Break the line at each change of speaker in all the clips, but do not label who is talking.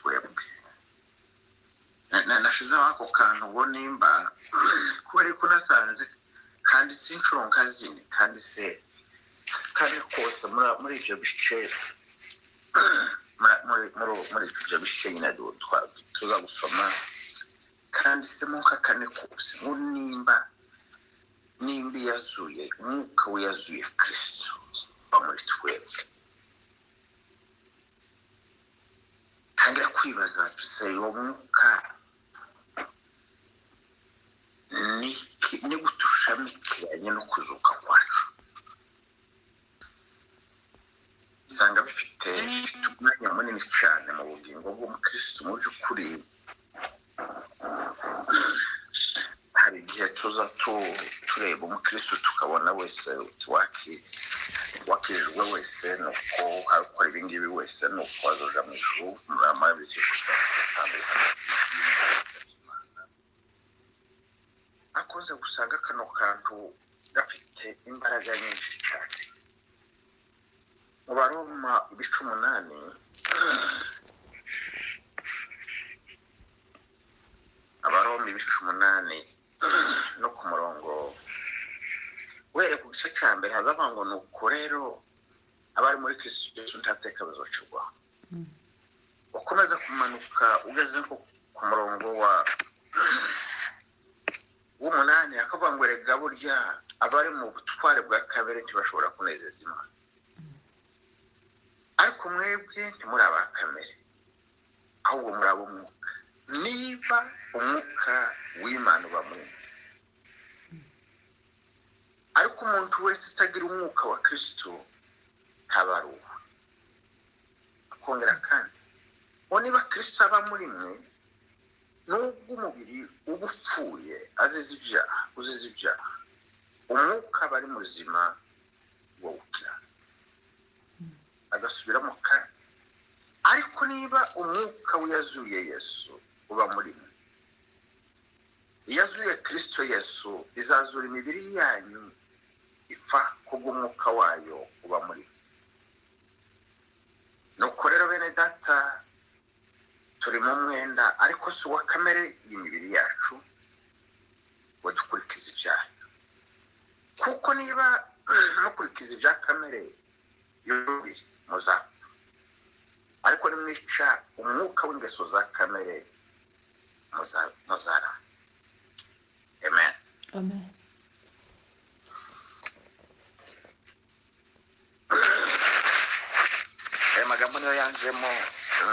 twebwe. Nashizeho ako kantu ngo nimba, kubera ko nasanze kanditse inshuro nka zine, kanditse kane kose muri ibyo bice, muri ibyo bice nyine tuza gusoma, kanditsemo nka kane kose ngo nimba yazuye umwuka we yazuye Kristo uba muri twebwe. Ntangira kwibaza se uwo mwuka ni gute ushamikiranye no kuzuka kwacu? Usanga bifite umwanya munini cyane mu bugingo bw'umukristo. Mu by'ukuri hari igihe tuza tureba umukristo tukabona wese wakijwe wese nuko akora ibingibi wese nuko azoja mu ijuru. Akunze gusanga kano kantu gafite imbaraga nyinshi cyane. Mu Baroma ibice 8, Abaroma ibice 8 no ku murongo uhereye ku gice cya mbere hazavuga ngo nuko rero abari muri Kristo Yesu nta teka bazacirwaho. Ukomeza kumanuka ugeze nko ku murongo wa 8 akavuga ngo erega burya abari mu butware bwa kamere ntibashobora kunezeza Imana, ariko mwebwe ntimuri aba kamere ahubwo muri ab'umwuka, niba umwuka w'Imana uba muri mwe. Ariko umuntu wese utagira umwuka wa Kristo ntaba ari uwe. Akongera kandi ngo niba Kristo aba muri mwe, nubwo umubiri uba upfuye azize ibyaha, uzize ibyaha, umwuka aba ari muzima wo gukira. Agasubiramo kandi, ariko niba umwuka w'Iyazuye Yesu uba muri mwe, iyazuye Kristo Yesu izazura imibiri yanyu ipfa kubw'umwuka wayo uba muri mwe. Nuko rero bene data, turi mu mwenda ariko si uwa kamere y'imibiri yacu ngo dukurikize ibyaha, kuko niba mukurikiza ibya kamere y'umubiri muzapfa, ariko nimwica umwuka w'ingeso za kamere muzarama. Amen.
Amen.
Aya magambo niyo yanjemo,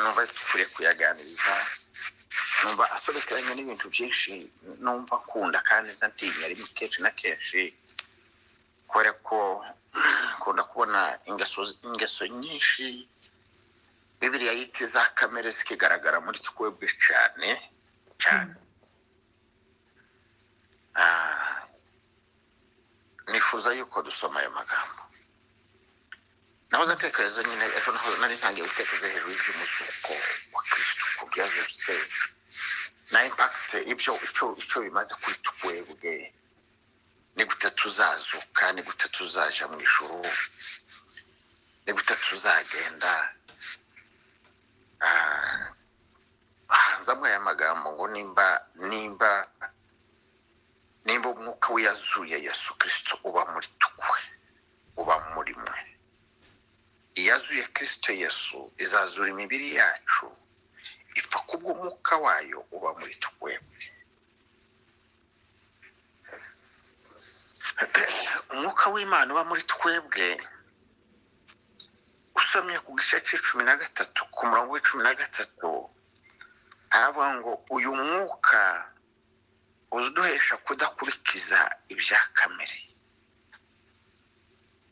numva dukwiye kuyaganiriza, numva asobekeranye n'ibintu byinshi, numva akunda kandi ntinya rimwe kenshi na kenshi, kubera ko nkunda kubona ingeso nyinshi Bibiliya yita iza kamere zikigaragara muri twebwe cyane cyane. Nifuza yuko dusoma ayo magambo. Nahoze ntekereza nyine ejo, nari ntangiye gutekereza hejuru y'iby'umuzuko wa Kristo ku byazutse na impact ibyo icyo bimaze kuri twebwe, ni gute tuzazuka, ni gute tuzaja mu ijuru, ni gute tuzagenda. Hanzamo aya magambo ngo nimba umwuka w'iyazuye Yesu Kristo uba muri twe, uba muri mwe, iyazuye Kristo Yesu izazura imibiri yacu ipfa kubw'umwuka wayo uba muri twebwe. Umwuka w'Imana uba muri twebwe, usomye ku gice c'icumi na gatatu ku murongo w'icumi na gatatu, aravuga ngo uyu mwuka uzuduhesha kudakurikiza ibya kamere,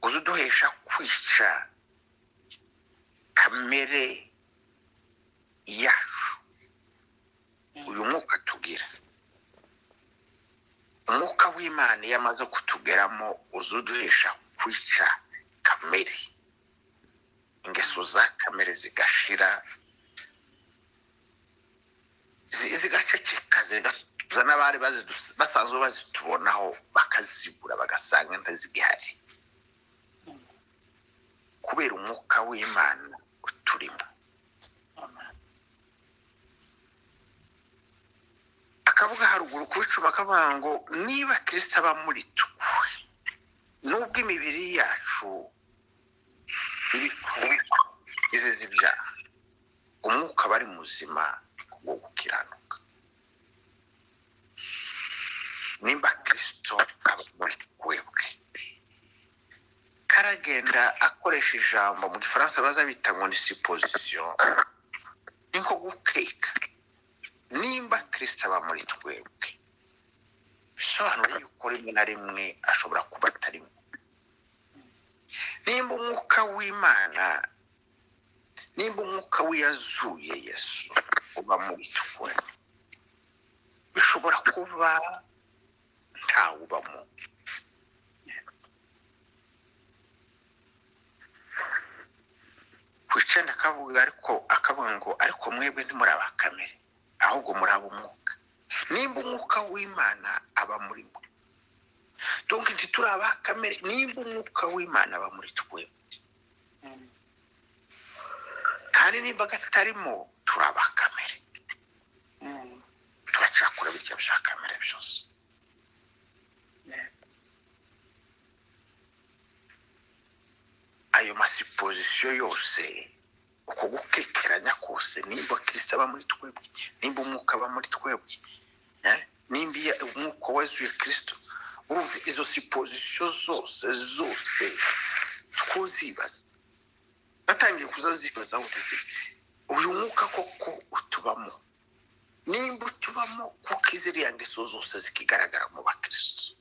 uzuduhesha kwica kamere yacu. Uyu mwuka tugira, umwuka w'Imana iyo amaze kutugeramo uzuduhesha kwica kamere, ingeso za kamere zigashira, zigaceceka, zigatuza n'abari basanzwe bazitubonaho bakazibura, bagasanga ntazigihari, kubera umwuka w'Imana uturimo. Akavuga haruguru ku icumi, akavuga ngo niba Kristo aba muri twe, nubwo imibiri yacu iri izize ibyaha, umwuka aba ari muzima kubwo gukiranuka. Nimba Kristo aba muri twebwe, karagenda akoresha ijambo mu gifaransa baza bita ngo ni supposition, ni nko gukeka. Nimba Kristo aba muri twebwe, bisobanura yuko rimwe na rimwe ashobora kuba atarimo. Nimba umwuka w'Imana, nimba umwuka w'iyazuye Yesu uba muri twe, bishobora kuba ntawubamo. Ku icenda akavuga, ariko akavuga ngo ariko mwebwe ntimuri aba kamere, ahubwo muri ab'umwuka. Nimba umwuka w'Imana aba muri mwe, donc ntituri aba kamere. Nimba umwuka w'Imana aba muri twe, kandi nimba gatarimo, turi aba kamere, turacakura bityo bya kamere byose. Ayo ma supposition yose, uko gukekeranya kose, nimba Kristo aba muri twebwe, nimba umwuka aba muri twebwe, nimba umwuka wazuye Kristo, urumva izo supposition zose zose twozibaza. Natangiye kuzazibazaho, uyu mwuka koko utubamo? Nimba utubamo, kuko iziriya ngeso zose zikigaragara mu bakristo.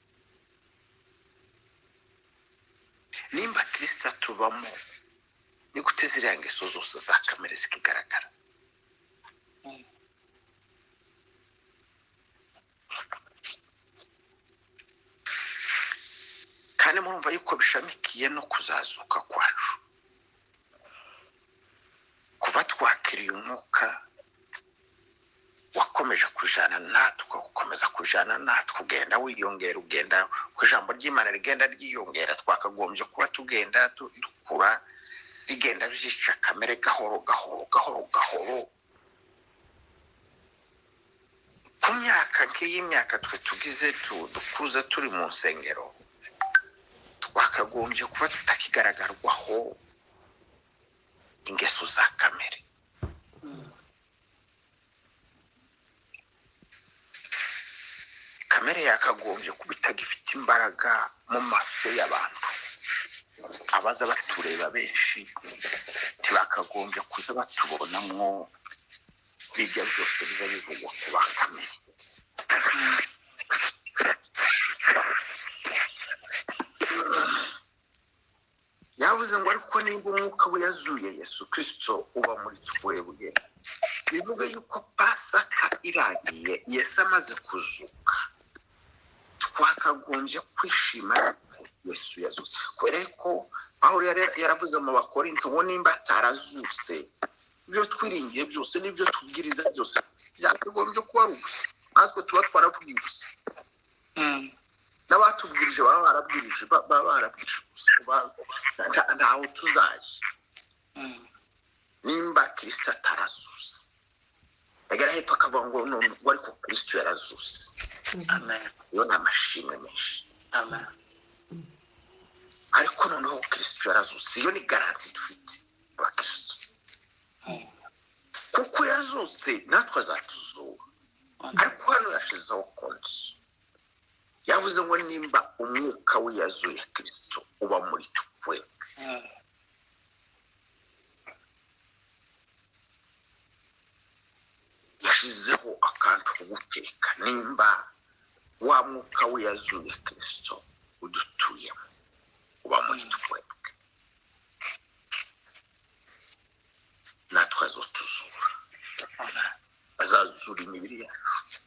Nimba Kristo atubamo, ni gute ziriya ngeso zose za kamere zikigaragara? Kandi murumva yuko bishamikiye no kuzazuka kwacu. Kuva twakiriye umwuka, wakomeje kujana natwe, ukomeza kujana natwe, ugenda wiyongera, ugenda ku ijambo ry'Imana rigenda ryiyongera. Twakagombye kuba tugenda dukura, rigenda byica kamere gahoro gahoro gahoro gahoro. Ku myaka nk'iyi myaka twe tugize, dukuze turi mu nsengero, twakagombye kuba tutakigaragarwaho ingeso za kamere. Kamere yakagombye kuba itagifite imbaraga mu maso y'abantu. Abaza batureba benshi ntibakagombye kuza batubonamwo bijya byose biza bivugwa ku ba kamere. Yavuze ngo ariko nimba umwuka we yazuye Yesu Kristo uba muri twebwe, bivuga yuko Pasaka irangiye, Yesu amaze kuzuka, twakagombye kwishima Yesu yazutse. Kubera ko Pawulo yaravuze mu Bakorinto ngo nimba atarazutse, ibyo twiringiye byose n'ibyo tubwiriza byose byakagombye kuba ari ubusa. Natwe tuba twaravugiye ubusa, n'abatubwirije baba barabwirije, baba barabwirije ubusa, ntaho tuzajya nimba Kristo atarazutse. Agera hepfo akavuga ngo none ngo ariko Kristo yarazutse.
Amen.
Iyo ni amashimwe menshi.
Amen.
Ariko noneho Kristo yarazutse, iyo ni garantie dufite abakristo, kuko yazutse natwe azatuzura. Ariko hano yashizeho condition, yavuze ngo nimba umwuka we yazuye Kristo uba muri twe, yashizeho akantu ko guteka. Nimba wa mwuka we yazuye Kristo udutuyemo uba muri twebwe, natwe azotuzura, azazura imibiri yacu.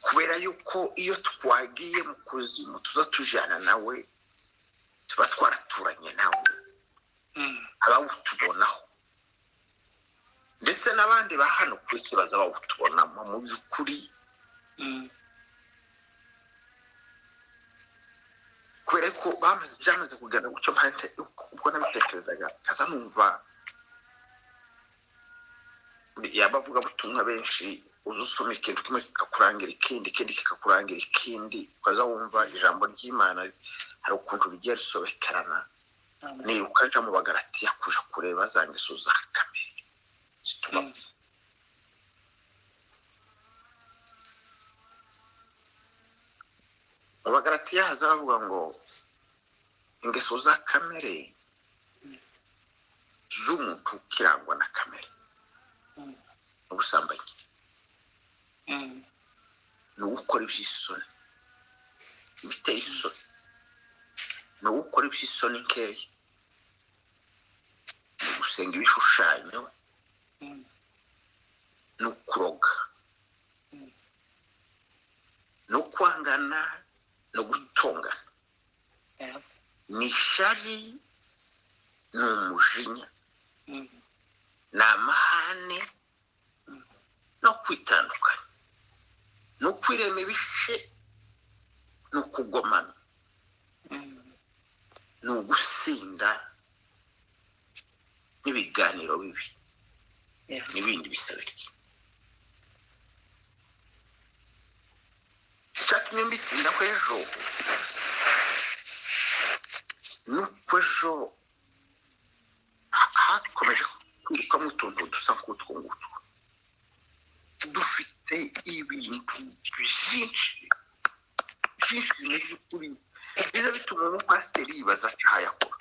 Kubera yuko iyo twagiye mu kuzimu tuza tujana nawe, tuba twaraturanye nawe, abawutubonaho ndetse n'abandi ba hano ku isi baza bawutubonamo mu by'ukuri. Kubera ko byamaze kugenda gutyo, ubwo nabitekerezaga kaza numva Abavugabutumwa benshi uza usoma ikintu kimwe kikakurangira ikindi, ikindi kikakurangira ikindi, ukaza wumva ijambo ry'Imana hari ukuntu rigiye risobekerana. Niruka nja mu Bagalatiya kuja kureba za ngeso za kamere zituma mu Bagalatiya hazavuga ngo ingeso za kamere z'umuntu ukirangwa na kamere ubusambanyi, ni ugukora iby'isoni biteye isoni, ni ugukora iby'isoni nkeya, ni ugusenga ibishushanyo, ni ukuroga, ni ukwangana no gutongana, ni ishyari, ni umujinya, ni amahane no kwitandukanya, ni ukwirema ibice, ni ukugomana, ni ugusinda n'ibiganiro bibi n'ibindi bisa bityo. Icyatumye mbitinda ko ejo nuko ejo hakomeje kwirukamo utuntu dusa nk'utwo ngutwo, dufite ibintu byinshi byinshi mu by'ukuri biza bituma umupasiteri yibaza icyaha yakora.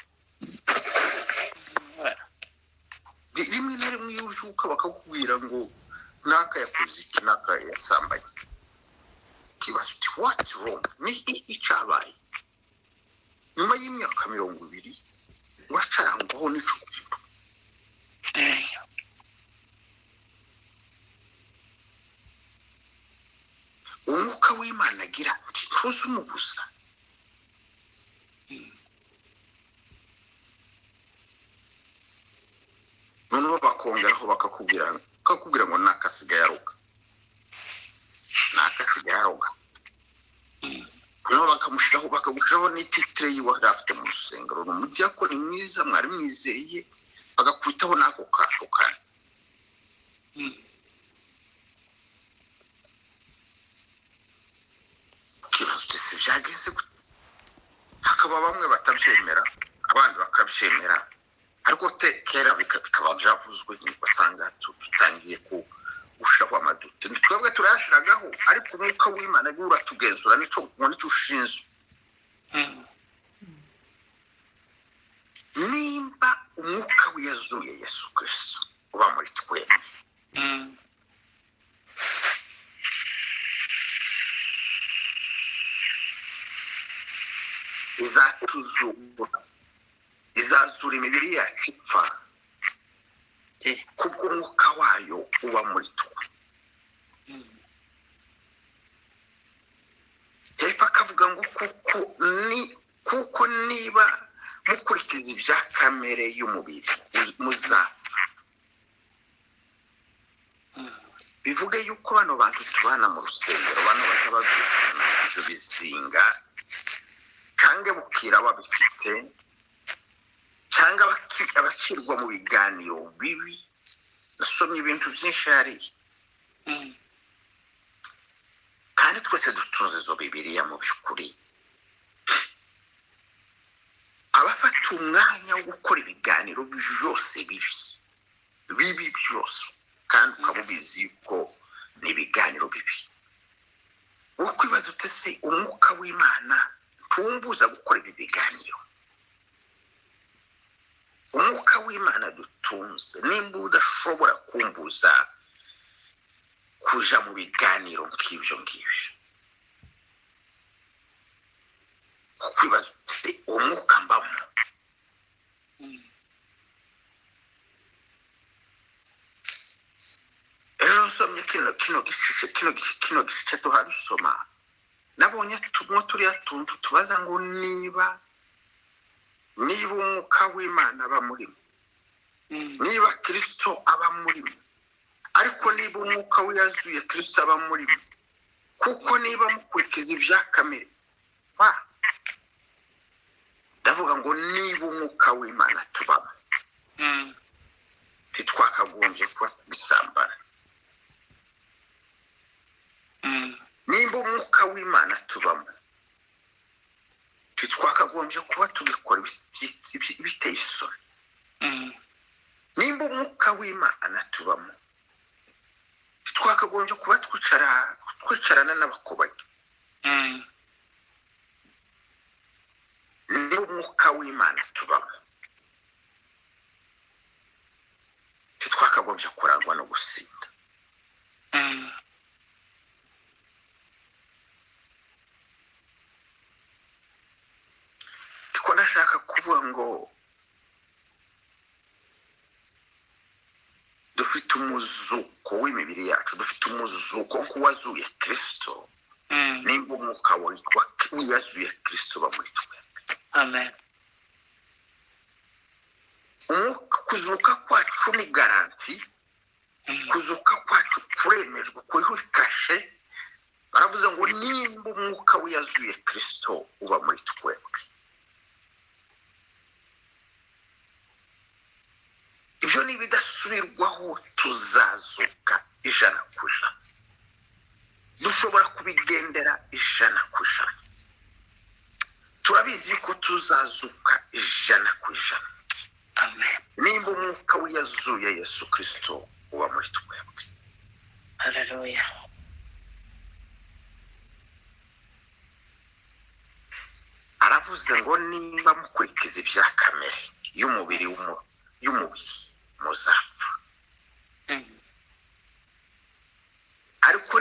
Rimwe na rimwe iyo ubyuka bakakubwira ngo naka yakoze iki, naka yasambanye, ukibaza uti what's wrong, ni iki cyabaye? Nyuma y'imyaka 20 uracarangwaho n'ico kintu. Umwuka w'Imana agira ati ntuzi umubuza. Noneho bakongeraho bakakubwira ngo nakasigaye aroga, nakasigaye aroga. Noneho bakagushiraho n'ititire yiwe yari afite mu rusengero, ni umudiyakoni mwiza mwari mwizeye, bagakwitaho n'ako kantu kandi. Ikibazo cyose byageze gute? Hakaba bamwe batabyemera, abandi bakabyemera, ariko kera bikaba byavuzwe, ugasanga dutangiye gushiraho amadute. Twebwe turayashiragaho, ariko umwuka w'Imana we uratugenzura, nico nicyo ushinzwe. Nimba umwuka w'iyazuye Yesu Kristo uba muri twebwe, izatuzura, izazura imibiri yacu ipfa kubw'umwuka wayo uba muri twe. Hepfo akavuga ngo kuko niba mukurikiza ibya kamere y'umubiri muzapfa. Bivuge yuko bano bantu tubana mu rusengero, bano batababyukana ibyo bizinga, cyangwa bukira babifite, cyangwa abacirwa mu biganiro bibi. Nasomye ibintu byinshi hariya, kandi twese dutunze izo Bibiliya mu by'ukuri. Abafata umwanya wo gukora ibiganiro byose bibi bibi byose, kandi ukaba ubizi ko ni ibiganiro bibi, ukwibaza ute se umwuka w'Imana ntumbuza gukora ibi biganiro? Umwuka w'Imana dutunze nimba udashobora kumbuza kuja mu biganiro nk'ibyo ngibyo, ukwibaza ute umwuka mbamo? Ejo nsomye kino gice tuhadusoma, nabonye tumwe turiya tuntu tubaza ngo niba umwuka w'Imana aba muri mwe, niba Kristo aba muri mwe, ariko niba umwuka w'iyazuye Kristo aba muri mwe, kuko niba mukurikiza ibya kamere, ndavuga ngo niba umwuka w'Imana tubamo, ntitwakagombye kuba tubisambana. Nimba umwuka w'Imana tubamo, ntitwakagombye kuba tubikora biteye isoni. Nimba umwuka w'Imana tubamo, ntitwakagombye kuba twicarana n'abakobanyi. Nimba umwuka w'Imana tubamo, ntitwakagombye kurangwa no gusinda. Ndiko ndashaka kuvuga ngo dufite umuzuko w'imibiri yacu, dufite umuzuko nk'uwazuye Kristo. Nimba umwuka wazuye Kristo uba muri twebwe.
Amen.
Umwuka, kuzuka kwacu ni garanti. Kuzuka kwacu kuremejwe, kuriho ikashe. Baravuze ngo nimba umwuka w'iyazuye Kristo uba muri twebwe. Ibyo ni ibidasubirwaho, tuzazuka 100%. Dushobora kubigendera 100%. Turabizi yuko tuzazuka 100%.
Amen.
Nimba umwuka w'iyazuye Yesu Kristo uba muri twebwe.
Haleluya.
Aravuze ngo nimba mukurikiza ibya kamere y'umubiri y'umubiri muzapfa. Ariko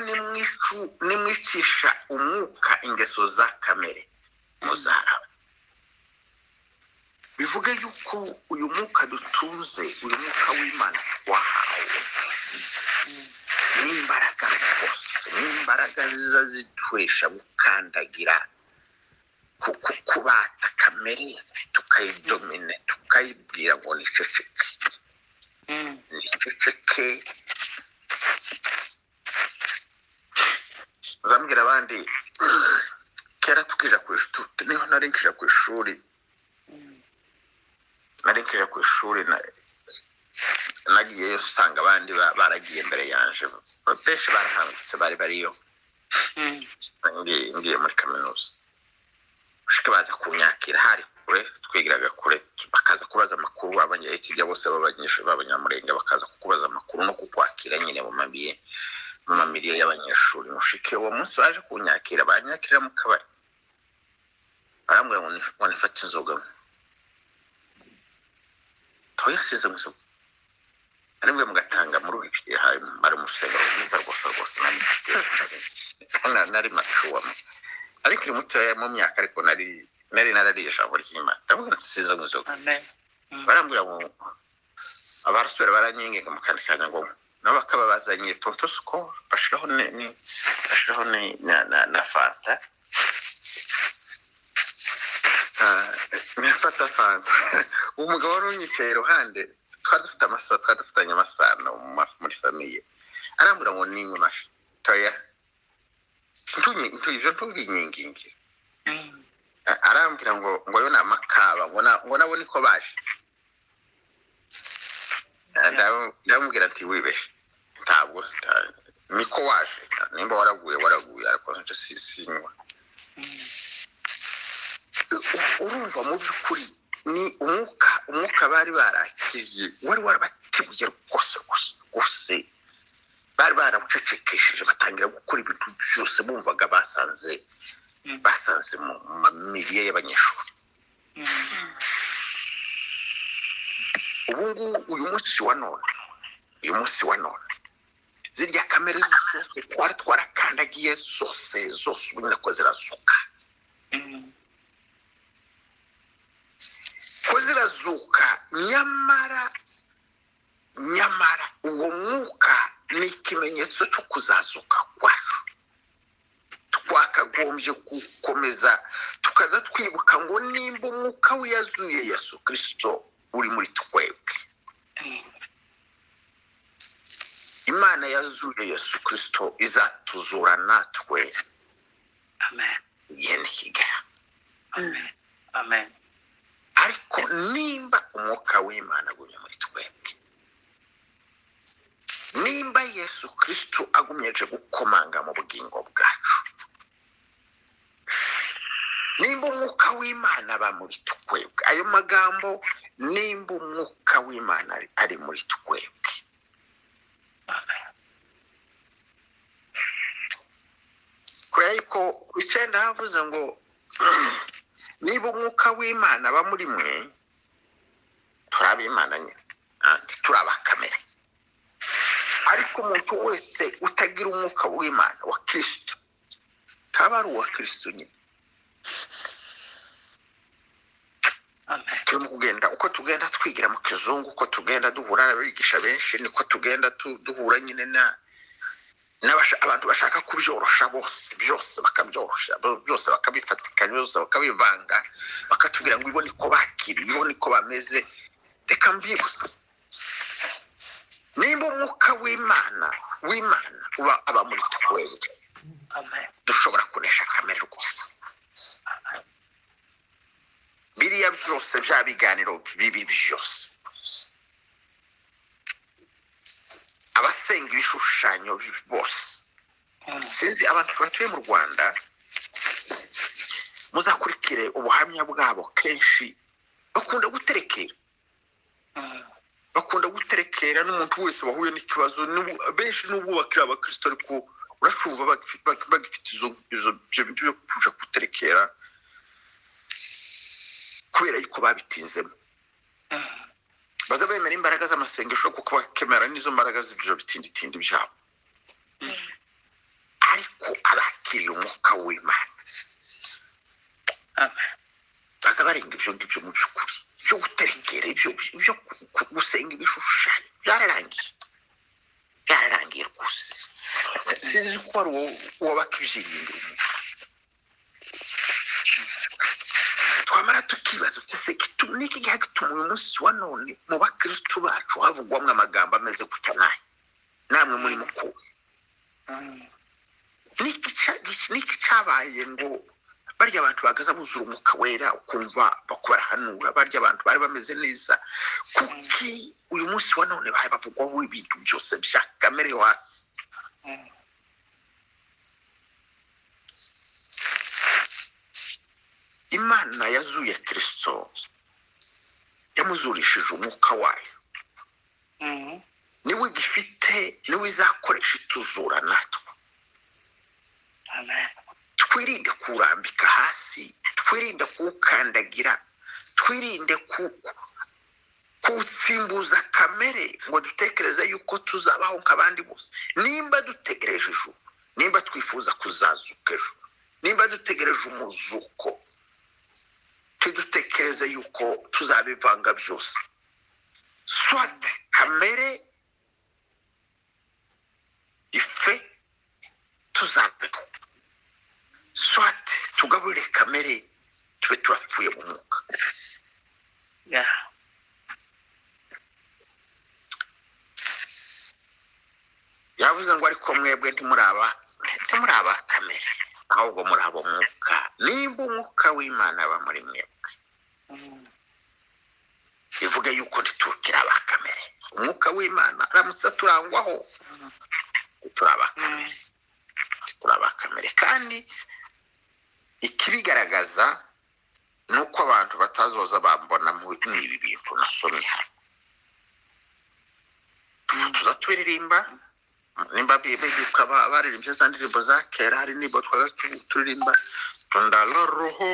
nimwicisha umwuka ingeso za kamere muzarama. Bivuge yuko uyu mwuka dutunze, uyu mwuka w'Imana wahawe, n'imbaraga rwose, n'imbaraga ziza ziduhesha gukandagira, kubata kamere, tukayidomine, tukayibwira ngo niceceke, niceceke. Nzambwira abandi kera tukija ku ishuri, niho nari nkija ku ishuri, nari nkija ku ishuri, nagiyeyo usanga abandi baragiye mbere yanje, benshi barahangutse, bari bariyo. Ngiye muri kaminuza, bashika baza kunyakira, hari kure, twigiraga kure, bakaza kubaza amakuru abanyekijya bose b'abanyeshuri b'abanyamurenge, bakaza kukubaza amakuru no kukwakira nyine mu mamiye, mu mamiriye y'abanyeshuri. Mushike uwo munsi baje kunyakira, banyakira mu kabari, barambwira ngo nifate inzoga, toyasize mu nzoga. Nari mvuye mu Gatanga muri ubu gihe, hari mu rusengero rwiza rwose rwose, nari macuwa, ariko iri mutoya mu myaka, ariko nari narariye ijambo ry'Imana. Ndavuga nti size mu nzoga. Barambwira ngo abarasubira baranyinginga mu kandi kanya ngo nabo bakaba bazanye tonto Skol, bashiraho bashiraho na fanta. Nafata fanta. Umugabo wari unyicaye iruhande, twari dufite amasaha, twari dufitanye amasano muri famiye, arambwira ngo ninywe mashi toya, ibyo ntubinyingingira. Arambwira ngo yo ni amakaba, ngo nabo niko baje. Ndamubwira ati wibeshe, ntabwo niko waje, nimba waraguye waraguye, ariko nje sinywa. Urumva mu by'ukuri ni umwuka bari barakiriye, wari warabateguye rwose rwose rwose, bari barawucecekesheje, batangira gukora ibintu byose bumvaga basanze mu mamiriye y'abanyeshuri. Ubu ngubu uyu munsi wa none, uyu munsi wa none, zirya kamere zose twari twarakandagiye zose zose, ubu nyine ko zirazuka, ko zirazuka. Nyamara uwo mwuka ni ikimenyetso cyo kuzazuka kwacu. Twakagombye gukomeza tukaza twibuka ngo nimba umwuka w'iyazuye Yesu Kristo uri muri twebwe, Imana yazuye Yesu Kristo izatuzura natwe.
Amen.
Igihe nikigera.
Amen. Amen.
Ariko nimba umwuka w'Imana agumye muri twebwe, nimba Yesu Kristo agumyeje gukomanga mu bugingo bwacu, Nimba umwuka w'Imana aba muri twebwe, ayo magambo, nimba umwuka w'Imana ari muri twebwe, kubera yuko ku 9 havuze ngo niba umwuka w'Imana aba muri mwe, turi ab'Imana nyine, turi abakamere. Ariko umuntu wese utagira umwuka w'Imana wa Kristo ntaba ari uwa Kristo nyine. Turimo kugenda, uko tugenda twigira mu kizungu, uko tugenda duhura n'abigisha benshi, niko tugenda duhura nyine abantu bashaka kubyorosha bose, byose bakabyorosha, byose bakabifatikanya, byose bakabivanga, bakatubwira ngo ibone ko bakiriye, ibone ko bameze. Reka mbyibutse, nimba umwuka w'Imana uba aba muri twebwe, dushobora kunesha kamere rwose. Biriya byose bya biganiro bibi byose, abasenga ibishushanyo bose, sinzi abantu batuye mu Rwanda, muzakurikire ubuhamya bwabo, kenshi bakunda guterekera, bakunda guterekera n'umuntu wese wahuye n'ikibazo. Benshi n'ubwo bakiri abakristo, ariko urashumva bagifite izo bintu byo kuja guterekera kubera yuko babitinzemo. Baza bemera imbaraga z'amasengesho kuko bakemera n'izo mbaraga z'ibyo bitinditindi byabo. Ariko abakiriye umwuka w'Imana baza barenga ibyo ngibyo mu by'ukuri, ibyo guterekera, ibyo gusenga ibishushanyo byararangiye, byararangiye rwose. Sinzi ko ari uwo bakibyiringira umuntu. Twamara tukibaza ese niki gihe gituma uyu munsi wa none mu bakristo bacu havugwamwo amagambo ameze gutya nayo namwe muri mukuzi? Niki cyabaye ngo barya abantu bagaza buzura umwuka wera, ukumva bakubarahanura, barya abantu bari bameze neza, kuki uyu munsi wa none baye bavugwaho ibintu byose bya kamere yo hasi? Imana yazuye Kristo, yamuzurishije umwuka wayo, niwe gifite, niwe izakoresha ituzura natwe. Twirinde kurambika hasi, twirinde kuwukandagira, twirinde kuwutsimbuza kamere ngo dutekereze yuko tuzabaho nk'abandi bose. Nimba dutegereje ejo, nimba twifuza kuzazuka ejo, nimba dutegereje umuzuko, tudutekereze yuko tuzabivanga byose, soit kamere ife tuzabeho, soit tugaburire kamere tube turapfuye mu mwuka. Yavuze ngo ariko mwebwe ntimuraba kamere, ahubwo muri abo mwuka. Nimba umwuka w'Imana aba muri mwebwe, bivuge yuko ntitukiri aba kamere. Umwuka w'Imana aramutse aturangwaho, turi aba kamere, turi aba kamere. Kandi ikibigaragaza ni uko abantu batazoza bambona muri ibi bintu nasomye hano. Tuza turirimba, nimba bibuka baririmbye za ndirimbo za kera, hari indirimbo twaza turirimba tunda la roho,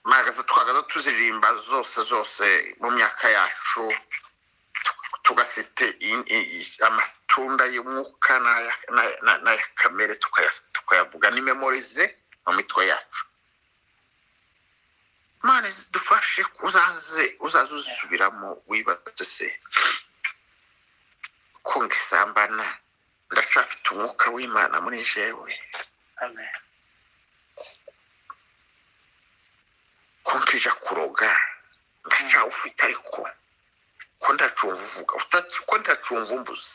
magaza twagaza tuziririmba zose zose mu myaka yacu, tugasite amatunda y'umwuka n'aya kamere, tukayavuga n'imemorize mu mitwe yacu. Imana dufashe, uzaze uzisubiramo wibaze se ko ngisambana ndacafite umwuka w'Imana muri jewe? Ko nkija kuroga ndacawufite, ariko ko ndacumva uvuga, ko ndacumva umbuza.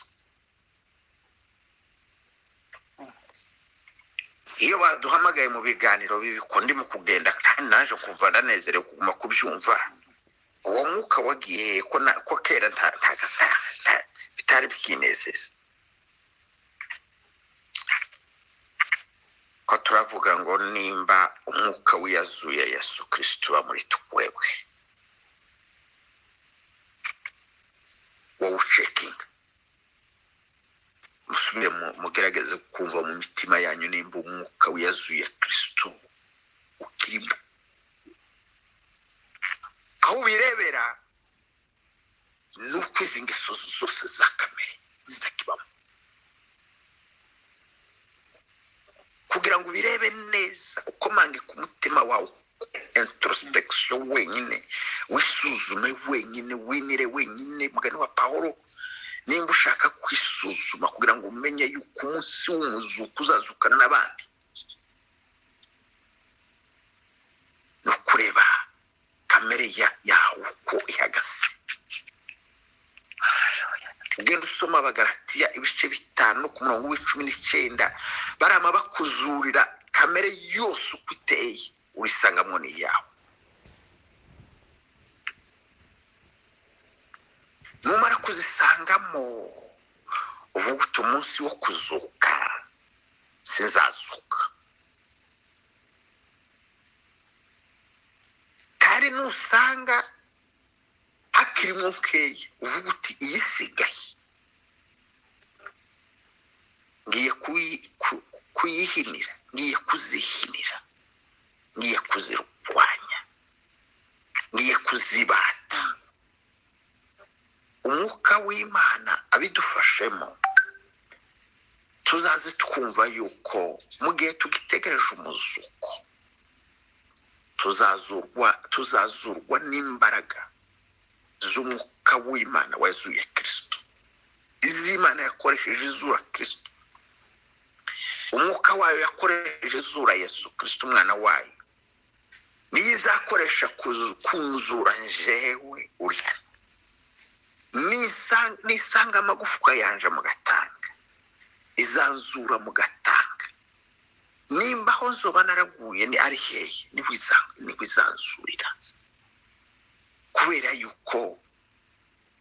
Iyo baduhamagaye mu biganiro bibi ko ndimo kugenda, kandi naje kumva ndanezerewe kuguma kubyumva, uwo mwuka wagiye ko kera bitari bikinezeza. Ko turavuga ngo nimba umwuka wiyazuye Yesu Kristo uba muri twebwe, wowe ucekinga, musubire mugerageze kumva mu mitima yanyu nimba umwuka wiyazuye Kristo ukirimo. Aho ubirebera ni uko izi ngeso zose za kamere zitakibamo. Kugira ngo ubirebe neza, ukomange ku mutima wawe, introspection wenyine, wisuzume wenyine, wimire wenyine. Mugani wa Pawulo, nimba ushaka kwisuzuma kugira ngo umenye yuko umunsi w'umuzuko uzazukana n'abandi, ni ukureba kamere yawe uko ihagaze. Ugenda usoma Abagalatiya ibice 5 ku murongo wa 19, barama bakuzurira kamere yose uko iteye, urisangamo n'iyawe. Numara kuzisangamo uvuga uti umunsi wo kuzuka sinzazuka. Kandi nusanga hakirimo nkeya, uvuga uti iyisigaye ngiye kuyihinira, ngiye kuzihinira, ngiye kuzirwanya, ngiye kuzibata. Umwuka w'Imana abidufashemo, tuzaze twumva yuko mu gihe tugitegereje umuzuko tuzazurwa n'imbaraga z'umwuka w'Imana wazuye Kristo. Izi Imana yakoresheje izura Kristo, umwuka wayo yakoresheje izura Yesu Kristo umwana wayo, niyo izakoresha kunzura njewe uri. Nisanga amagufwa yanje mu gatanga, izanzura mu gatanga. Nimba aho nzoba naraguye ni ari hehe, niho izanzurira, kubera yuko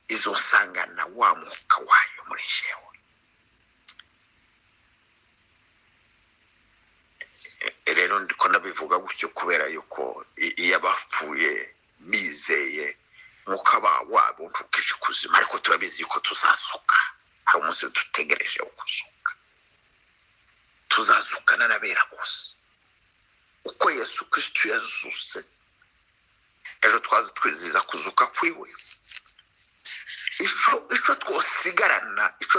izosangana wa mwuka wayo muri jewe. Rero ndiko nabivuga gutyo kubera yuko iyo abapfuye bizeye mwuka wabo ntukije kuzima, ariko turabizi yuko tuzazuka. Hari umunsi dutegereje wo kuzuka, tuzazukana n'abera bose uko Yesu Kristo yazutse. Ejo twaza twiziza kuzuka kwiwe. Ico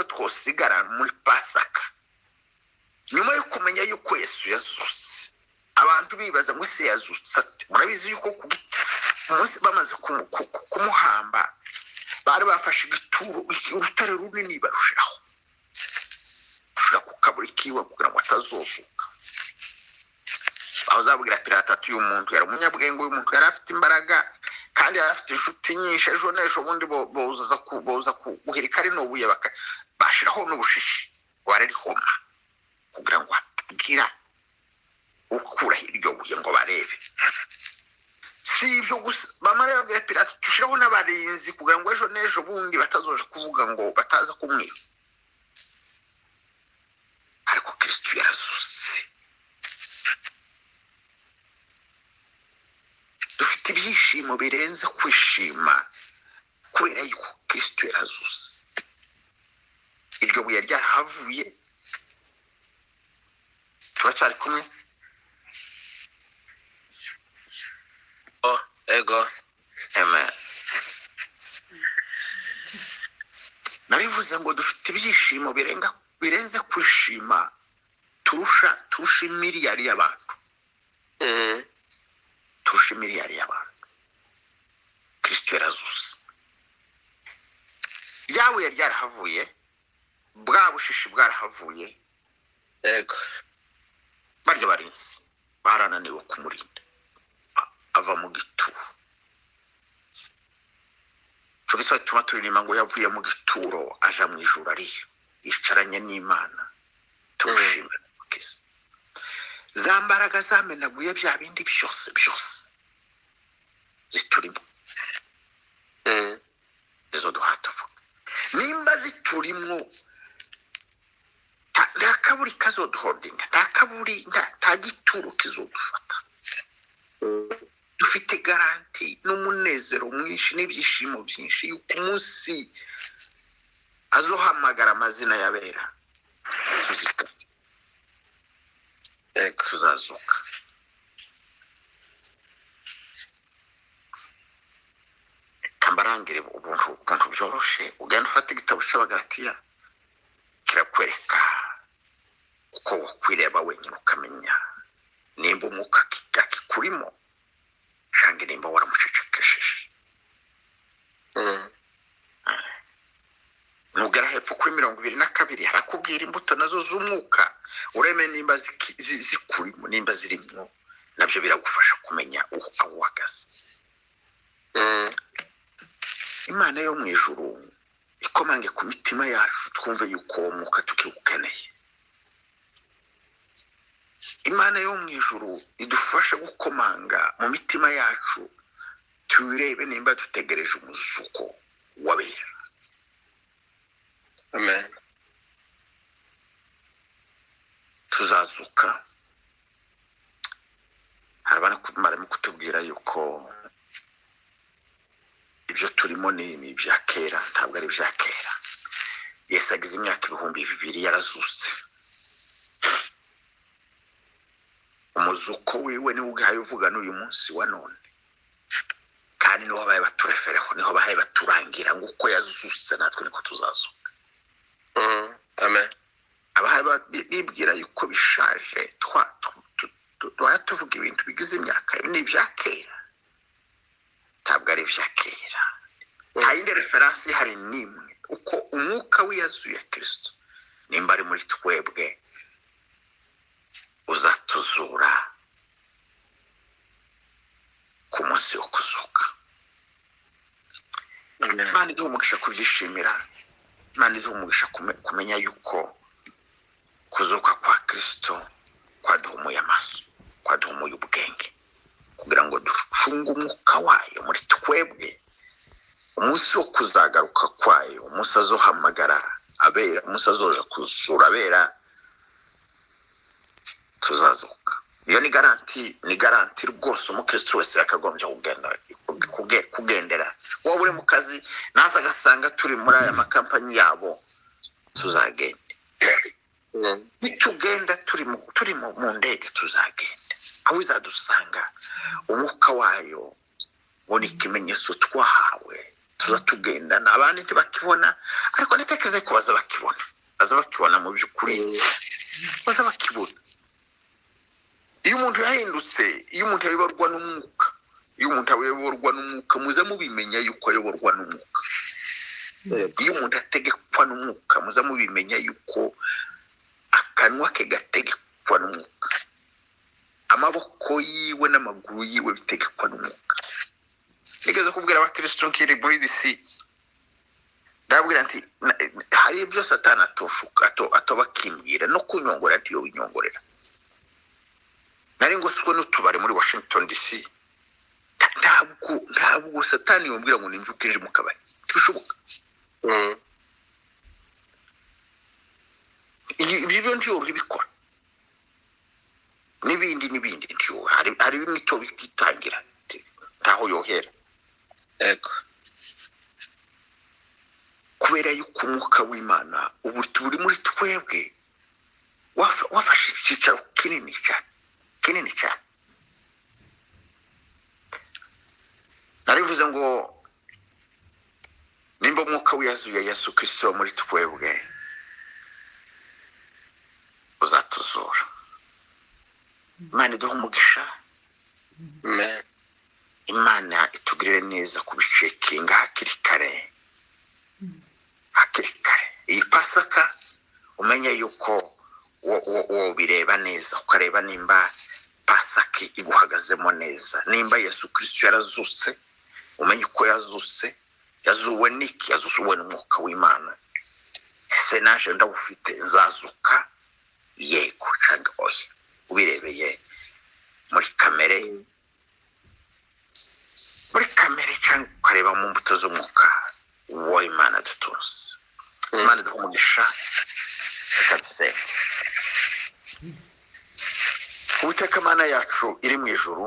twosigarana muri Pasaka, nyuma yo kumenya yuko Yesu yazutse, abantu bibaza ngo ese yazutse ate? Murabizi yuko ku giti umunsi bamaze kumuhamba, bari bafashe igituro, urutare runini barushiraho, rushira ku kaburi kiwe kugira ngo atazozuka. Aho uzabwira Pilato ati uyu muntu yari umunyabwenge, uyu muntu yari afite imbaraga kandi yari afite inshuti nyinshi, ejo n'ejo bundi boza guhirika rino buye, bashiraho n'ubushishi bararihoma kugira ngo hatagira ukura iryo buye ngo barebe. Si ibyo gusa, bamara babwira Pilato tushiraho n'abarinzi kugira ngo ejo n'ejo bundi batazoje kuvuga ngo bataza kumwiba. Ariko Kristo yarazutse. Dufite ibyishimo birenze kwishima kubera yuko Kristo yarazutse. Iryo buye ryarahavuye. Turacyari kumwe?
Ego.
Amen. Nabivuze ngo dufite ibyishimo birenze kwishima, turusha miliyari y'abantu. Turusha miliyari y'abantu. Kristo yarazutse. Rya buye ryarahavuye, bwa bushishi bwarahavuye.
Ego.
Barya barinzi barananiwe kumurinda, ava mu gituro. Cyo gituma turirimba ngo yavuye mu gituro aja mu ijuru ariyo, yicaranye n'Imana. Tumushimira Umukiza. Za mbaraga zamenaguye bya bindi byose byose ziturimo, nizo duha tuvuga. Nimba ziturimo, nta Kaburi kazoduholdinga, nta kaburi, nta gituro kizodufata. Dufite garantie n'umunezero mwinshi n'ibyishimo byinshi yuko umunsi azohamagara amazina y'abera tuzita, tuzazuka. Kambarangire ubuntu byoroshe, ugenda ufata igitabo cy'Abagalatiya kirakwereka uko wakwireba wenyine, ukamenya nimba umwuka akikurimo cyangwa nimba waramucecekesheje. Nugera hepfo kuri 22 harakubwira imbuto nazo z'umwuka, ureme nimba zikurimo, nimba zirimo, nabyo biragufasha kumenya uko aho uhagaze. Imana yo mu ijuru ikomange ku mitima yacu, twumve yuko uwo mwuka tukiwukeneye. Imana yo mu ijuru idufashe gukomanga mu mitima yacu, turebe nimba dutegereje umuzuko w'abera.
Amen.
Tuzazuka. Hari abantu barimo kutubwira yuko ibyo turimo ni ibya kera, ntabwo ari ibya kera. Yesu agize imyaka 2000 yarazutse. Umuzuko wiwe niwo ugahaye uvuga n'uyu munsi wa none, kandi niho babaye baturefereho, niho bahaye baturangira ngo uko yazutse natwe niko tuzazuka.
Amen.
Abahaye bibwira yuko bishaje, twaya tuvuga ibintu bigize imyaka, ni ibya kera, ntabwo ari ibya kera. Nta yindi referansi ihari n'imwe, uko umwuka w'iyazuye Kristo nimba ari muri twebwe uzatuzura ku munsi wo kuzuka. Imana iduha umugisha kubyishimira, Imana iduha umugisha kumenya yuko kuzuka kwa Kristo kwaduhumuye amaso, kwaduhumuye ubwenge, kugira ngo ducunge umwuka wayo muri twebwe. Umunsi wo kuzagaruka kwayo, umunsi azohamagara abera, umunsi azoja kuzura abera, tuzazuka. Iyo ni garantie, ni garantie rwose umukristo wese yakagombye kugendera. Waba uri mu kazi naza agasanga turi muri aya makampanyi yabo, tuzagenda. Nitugenda turi mu ndege tuzagenda, aho izadusanga umwuka wayo ngo ni ikimenyetso twahawe, tuzatugendana. Abandi ntibakibona, ariko nitekereze ko baza bakibona, baza bakibona mu by'ukuri, baza bakibona. Iyo umuntu yahindutse, iyo umuntu ayoborwa n'umwuka, iyo umuntu ayoborwa n'umwuka, muza mubimenya yuko ayoborwa n'umwuka. Iyo umuntu ategekwa n'umwuka, muza mubimenya yuko akanwa ke gategekwa n'umwuka, amaboko yiwe n'amaguru yiwe bitegekwa n'umwuka. Nigeze kubwira abakristo nkiri muri DC, ndababwira nti hari ibyo Satani atoshuka atobakimbwira no kunyongorera, ntiyo binyongorera. Nari ngoswe n'utubari muri Washington DC, ntabwo Satani yombwira ngo ninjuke nje mu kabari, ntibishoboka. Ibyo byo ntiyoroha ibikora, n'ibindi n'ibindi ntiyoroha. Hari bimwe icyo bitangira ntaho yohera. Kubera yuko umwuka w'Imana ubu turi muri twebwe wafashe icyicaro kinini cyane, kinini cyane. Narivuze ngo nimba umwuka w'iyazuye Yesu Kristo muri twebwe uzatuzura. Imana iduhe umugisha.
Amen.
Imana itugirire neza kubicekinga hakiri kare, hakiri kare. Iyi Pasaka umenye yuko wobireba neza, ukareba nimba Pasaka iguhagazemo neza, nimba Yesu Kristo yarazutse, umenye uko yazutse, yazuwe n'iki? Yazuwe n'umwuka w'Imana. Ese naje ndawufite, nzazuka? Yego cyangwa oya? Ubirebeye muri kamere, muri kamere cyangwa ukareba mu mbuto z'umwuka w'Imana dutunze. Imana iduhe umugisha, reka dusenge. Uwiteka Mana yacu iri mu ijuru,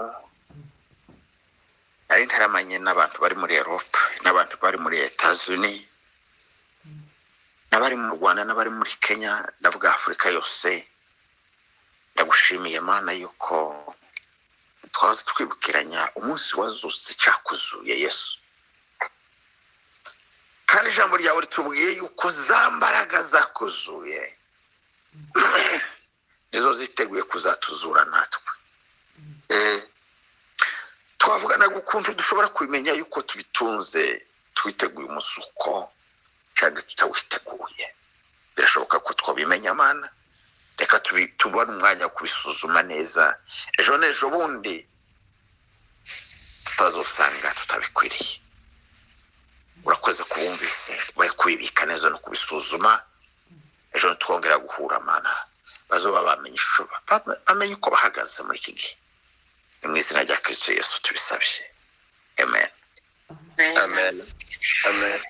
nari ntaramanye n'abantu bari muri Europe, n'abantu bari muri Etats-Unis, n'abari mu Rwanda, n'abari muri Kenya, ndavuga Afurika yose. Ndagushimiye Mana yuko twaza twibukiranya umunsi wazutse, cyakuzuye Yesu. Kandi ijambo ryawe ritubwiye yuko za mbaraga zakuzuye nizo ziteguye kuzatuzura natwe. Twavuganaga ukuntu dushobora kubimenya yuko tubitunze, twiteguye umuzuko cyangwa tutawiteguye. Birashoboka ko twabimenya, Mana. Reka tubone umwanya wo kubisuzuma neza, ejo n'ejo bundi tutazosanga tutabikwiriye. Urakoze kubumvise, baye kubibika neza no kubisuzuma. Ejo nitwongera guhura, Mana, bazoba bamenye ico bamenye uko bahagaze muri iki gihe. Ni mu izina rya Kristo Yesu tubisabye, amen.
Amen. Amen.